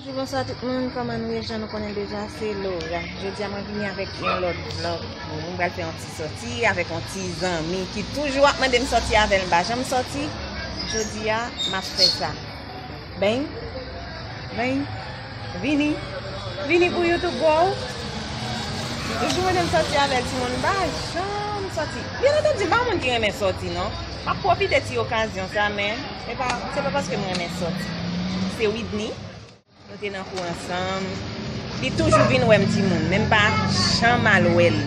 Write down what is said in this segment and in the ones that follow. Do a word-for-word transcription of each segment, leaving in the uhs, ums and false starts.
Bonjou, bonswa tout moun, kòman nou ye? Jan nou konnen deja, se Laura. Jodi a mwen vini avèk yon lòt vlòg. Mwen pral fè yon ti sòti avèk yon ti zanmi ki toujou ap mande m sòti avè l, m pa janm sòti. Jodi a, m ap fè sa. Beny, beny, vini, vini pou YouTube, bro. Li toujou mande m sòti avè l, timoun, m pa janm sòti. Byen antandi, m pa yon moun ki renmen sòti, non. M ap pwofite ti okazyon sa, men e pa, se pa paske m renmen sòti. Se Widney. Nou te nan kou ansanm. Li toujou vin wè m, timoun, men m pa janm al wè l.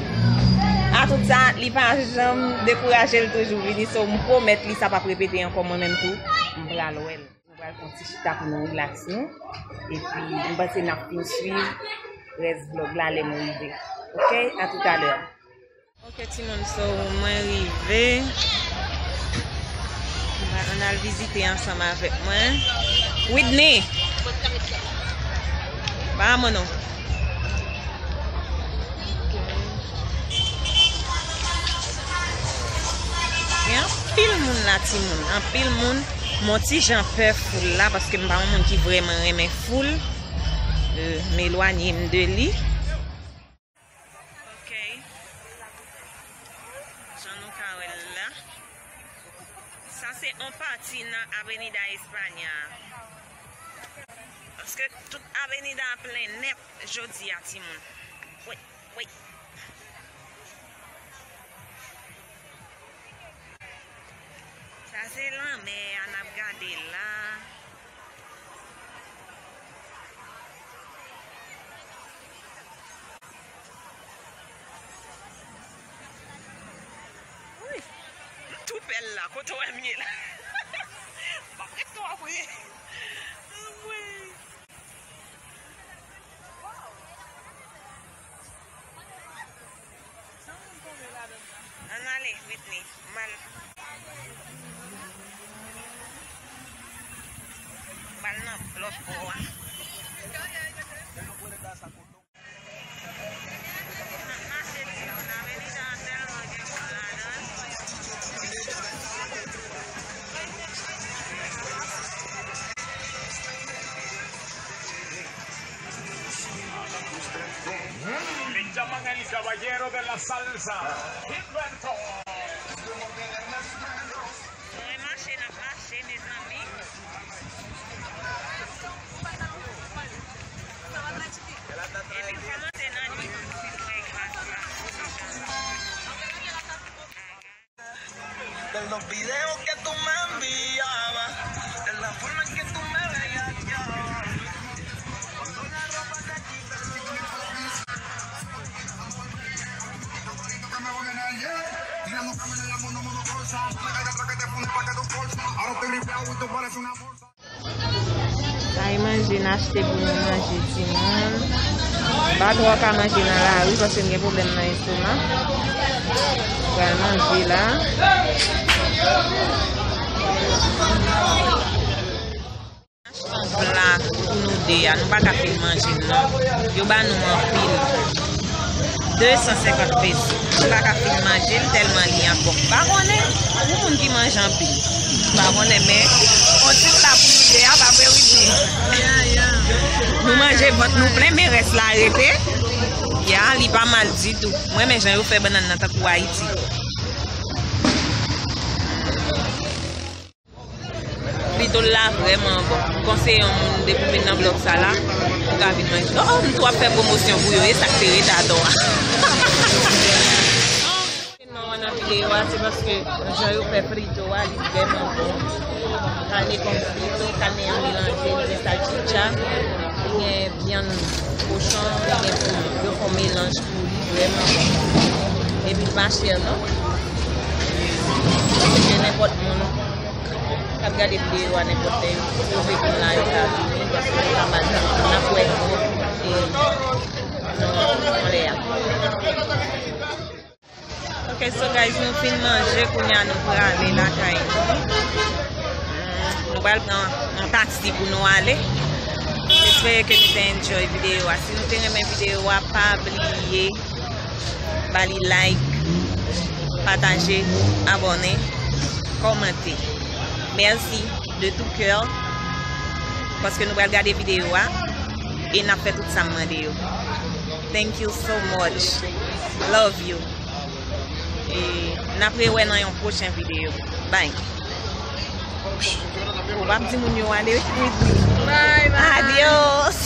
Atout sa, li pa janm dekouraje, l toujou vini, so m pwomèt li sa p ap repete ankò, mwen menm tou, m pral wè l. Nou pral fè yon ti chita pou nou rilaks nou. Epi, m panse n ap fin swiv rès vlòg la lè m rive. Oke? A toutalè. Oke, timoun, so, mwen rive. Ann al vizite ansanm avèk mwen. Widney! Ba mwen non. Gen anpil moun la, timoun. Anpil moun. Mwen ti jan pè foul la, paske m pa yon moun ki vrèman renmen foul. Euh, m elwanye m de li. Ok. Jan nou ka wè l la. Sa se yon pati nan Avenida España. Paske tout avenida a plen nèt jodi a, timoun. Wi, wi. Sa se lanmè a n ap gade la. Wi, m tou pè l la, kote w wè m ye la. M ap ret twò vre. Anmwey. Ann ale, Whitney. M al. M al nan lòt bò a. Benjamin el caballero de la salsa. Gilberto. Mwen mache, n ap mache, mezanmi. Epi kòmanse nan nuit, si nou wè gras la. De los videos que tú me enviabas, de la forma en que tú me bellaqueabas. Cuando la ropa se quita, el sentimiento comienza. Tirando cámara en la mono, mono corsa. Me cae atrás que te pone pa' que tú corsa. Ahora estoy ripiado y tú pareces una bolsa. Sa e manje n achte pou nou manje, timoun. M pa twò ka manje nan lari paske m gen pwoblèm nan estoma. Pral manje la. Achte yon pla pou nou de a, nou pa ka fin manje l non. Yo ba nou anpil. De san senkant peso. Nou pa ka fin manje l tèlman li an bon. M pa konnen, pou moun ki manje anpil. M pa konnen, men yon ti pla pou nou de a, pa vre, Whitney? Nou manje vant nou plen, men rès la rete. Ya, li pa mal ditou. M renmen jan yo fè bannann nan tankou Ayiti. Fritol la vrèman bon. M konseye yon moun depi w vin nan blòk sa la, ou ka vin manje. Oh, m tou ap fè pwomosyon pou yo, e sa k te ret atò a. Mwen nan videyo a, se paske jan yo fè frito a, li vrèman bon. Carne con frito, carne a melanje, li gen salchicha, li gen vyann kochon, li gen pouli. Yo fè yon melanj pou li, vrèman bon. Epi l pa chè non. Paske nenpòt moun k ap gade videyo a nenpòt lè, yo twouve vin la, yo ka vini, paske nou ka pase, n ap wè nou, e, nou anlè a. Ok, so guys, nou fin manje, kounye a nou prale lakay nou. Nou pral pran yon taksi pou nou ale. M espere ke nou te enjoy videyo a. Si nou te renmen videyo a, pa bliye ba li like, pataje, abòne, kòmante. Mèsi de tout cœur paske nou pral gade videyo a. E n ap fè tout sa m mande yo. Thank you so much. Love you. E n ap rewè nan yon pwochen videyo. Bye. Ou p ap di moun yo ale with me. Bye, bye. Adios.